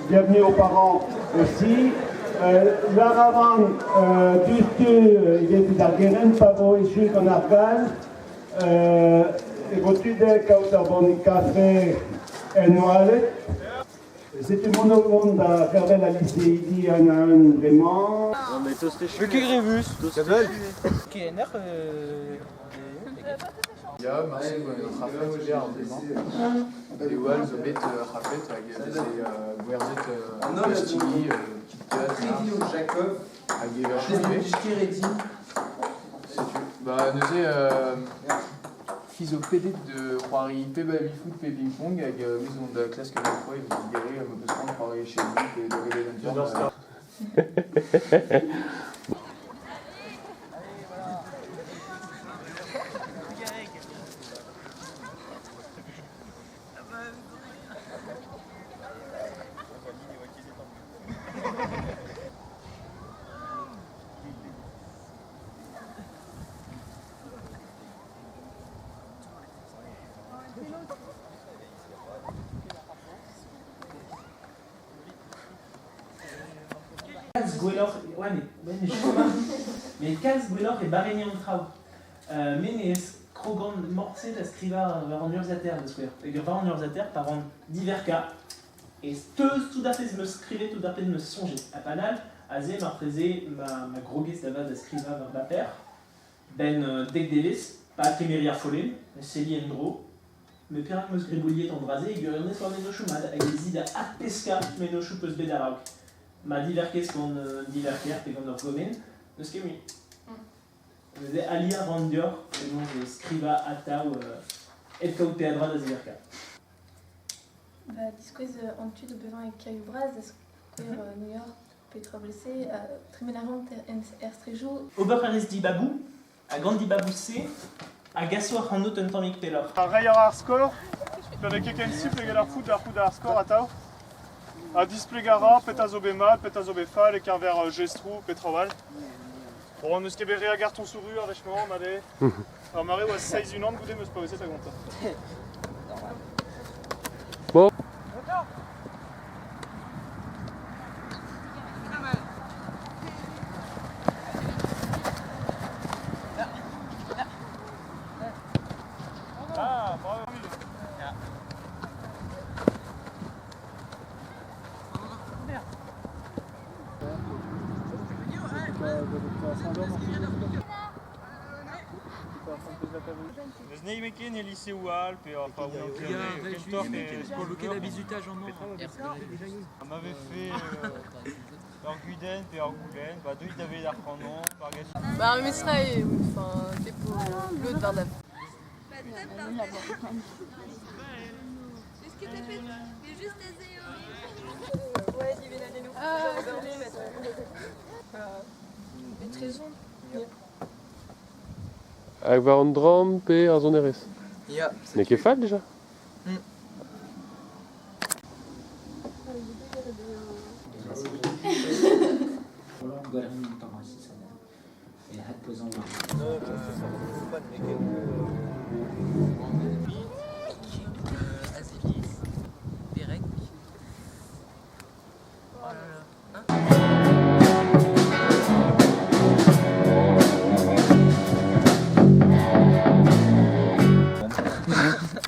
Bienvenue aux parents aussi. Laravan diouzhtu evit ar gerent pa vo echu gant ar galv e vo tu dezhe kaout ur bannig kafe en oaled. Setu mont o vont da gervel al liseidi un-a-un bremañ. Mais ket grevus. Kelenner Ya, marse c'hafet ivez ar bloaz-mañ. Reoù all zo bet c'hafet hag veze gwerzhet pastili, KitKat, hag evachoù ivez. Setu. Ba neuze hi zo pedet da c'hoari pe baby-foot pe ping-pong hag me zo da klask un emploi evit digeriñ ma peus c'hoant c'hoari chez lui pe da welet un tamm. Kalz gwelloc'h ouais mais ouais mais justement mais kalz gwelloc'h e barrenniñ an traoù. Me ne krogan morse da skrivañ war an urzhiataer da skouer. Peogwir war an urzhiataer pa ran diverkañ e steuz tout ar pezh 'm eus skrivet, tout ar pezh 'm eus soñjet. Ha padal aze marteze ma ma grogez da vat da skrivañ war baper, 'benn dek devezh, pa kemeri ar follenn, e selli en-dro. Met perak 'm eus gribouilhet an dra-se e gwirionez war mennozhioù mat hag ez i da adpeskañ mennozhioù 'peus bet a-raok. Ma diverkez gant un diverker pe gant ur gomenn, n'eus ket mui. Neuze aliañ a ran deoc'h penaos skrivañ atav hep kaout peadra da ziverkañ. Ba diskouez an tu da bevañ e kêrioù bras da skouer New York petra blese tremen a ran er strejoù. Ober a rez dibaboù hag an dibaboù-se a gaso ac'hanout un tammig pelloc'h. Reiñ a ra ar skor, pa vez ket ken simpl eget ar foot da c'hoût ar skor atav. Ha displegañ a ra petra zo bet mat, petra zo bet fall e-keñver jestroù pe traoù all. Bon, n'eus ket bet re a gartoñsoù-ru ar wech-mañ, mat eo. Ar mare oa 7-unan goude 'm eus paouezet da gontañ. Bon. Ah, bravo. N'eus nemetken e liseoù all pe enfin kentoc'h e skol-veur. Ma vefe ur gudenn pe ur goulenn, ba deuit da welet ac'hanon par Bah ar memestra eo, enfin te po blot war da. Est-ce que t'as fait juste Ouais, Ah, Maîtrison. Hag war an dramm pe ar sonerezh? Ya. N'eo ket fall déjà?